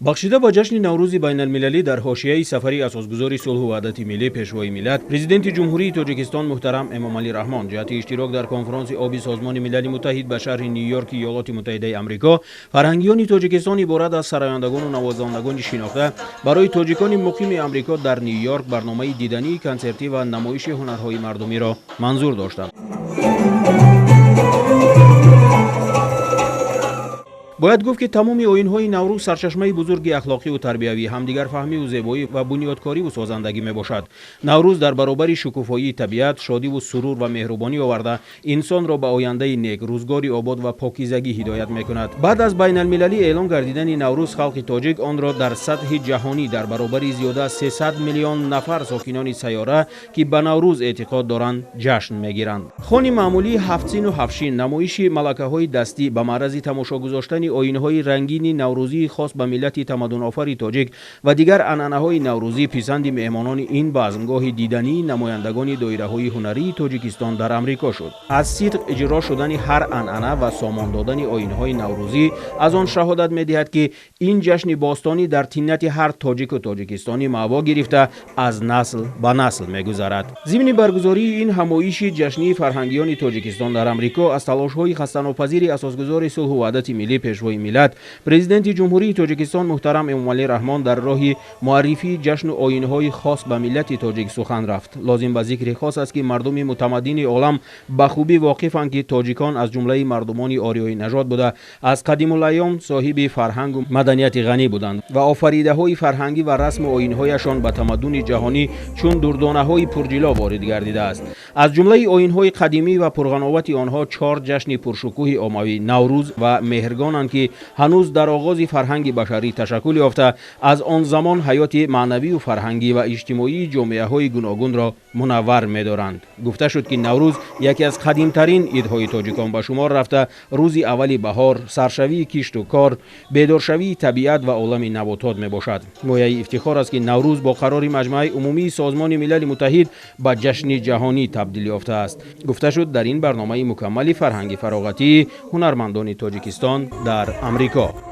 Бахшида ба ҷашни Наврӯзи байналмилалӣ дар ҳошияи сафари асосгузори сулҳу ваҳдати миллӣ, Пешвои миллат, Президенти Ҷумҳурии Тоҷикистон муҳтарам Эмомалӣ Раҳмон ҷиҳати иштирок дар конфронси оби Созмони Милали Муттаҳид ба шаҳри Ню-Йорки Иёлоти Муттаҳидаи Амрико, фарҳангиёни Тоҷикистон иборат аз сарояндагону навозандагони шинохта барои тоҷикони муқими Амрико дар Ню-Йорк барномаи дидании консертӣ ва намоиши ҳунарҳои мардумиро манзур доштанд. Бояд гуфт, ки тамоми оинҳои Наврӯз сарчашмаи бузурги ахлоқиву тарбиявӣ, ҳамдигарфаҳмиву зебоӣ ва бунёдкориву созандагӣ мебошад. Наврӯз дар баробари шукуфоии табиат, шодиву сурур ва меҳрубонӣ оварда, инсонро ба ояндаи нек, рӯзгори обод ва покизагӣ ҳидоят мекунад. Баъд аз байналмилалӣ эълон гардидани Наврӯз, халқи тоҷик онро дар сатҳи ҷаҳонӣ дар баробари зиёда аз 300 миллион нафар сокинони сайёра, ки ба Наврӯз эътиқод доранд, ҷашн мегиранд. Хони маъмулии ҳафтсину ҳафтшин, намоиши малакаҳои дастӣ, ба маърази тамошо гузоштани оинҳои рангини наврӯзии хос ба миллати тамаддунофари тоҷик ва дигар анъанаҳои наврӯзӣ писанди меҳмонони ин базмгоҳи дидании намояндагони доираҳои ҳунарии Тоҷикистон дар Амрико шуд. Аз сидқ иҷро шудани ҳар анъана ва сомон додани оинҳои наврӯзӣ аз он шаҳодат медиҳад, ки ин ҷашни бостонӣ дар тиннати ҳар тоҷику тоҷикистонӣ маъво гирифта, аз насл ба насл мегузарад. Зимни баргузории ин ҳамоиши ҷашнии фарҳангиёни Тоҷикистон дар Амрико аз талошҳои хастанопазири асосгузори сулҳу ваҳдати миллӣ, Пешвои миллат, Президенти Ҷумҳурии Тоҷикистон муҳтарам Эмомалӣ Раҳмон дар роҳи муаррифии ҷашну оинҳои хос ба миллати тоҷик сухан рафт. Лозим ба зикри хос аст, ки мардуми мутамаддини олам ба хубӣ воқифанд, ки тоҷикон аз ҷумлаи мардумони ориёинажод буда, аз қадимулайём соҳиби фарҳангу маданияти ғанӣ буданд ва офаридаҳои фарҳангӣ ва расму оинҳояшон ба тамаддуни ҷаҳонӣ чун дурдонаҳои пурҷило ворид гардидааст. Аз ҷумлаи оинҳои қадимӣ ва пурғановати онҳо чор ҷашни пуршукӯҳи оммавӣ Наврӯз ва Меҳргонанд, ки ҳанӯз дар оғози фарҳанги башарӣ ташаккул ёфта, аз он замон ҳаёти маънавию фарҳангӣ ва иҷтимоии ҷомеаҳои гуногунро мунаввар медоранд. Гуфта шуд, ки Наврӯз яке аз қадимтарин идҳои тоҷикон ба шумор рафта, рӯзи аввали баҳор, саршавии кишту кор, бедоршавии табиат ва олами наботот мебошад. Мояи ифтихор аст, ки Наврӯз бо қарори Маҷмааи Умумии Созмони Милали Муттаҳид ба ҷашни ҷаҳонӣ табдил ёфтааст, гуфта шуд дар ин барномаи мукаммали фарҳанги фароғатии ҳунармандони Тоҷикистон дар Амрико.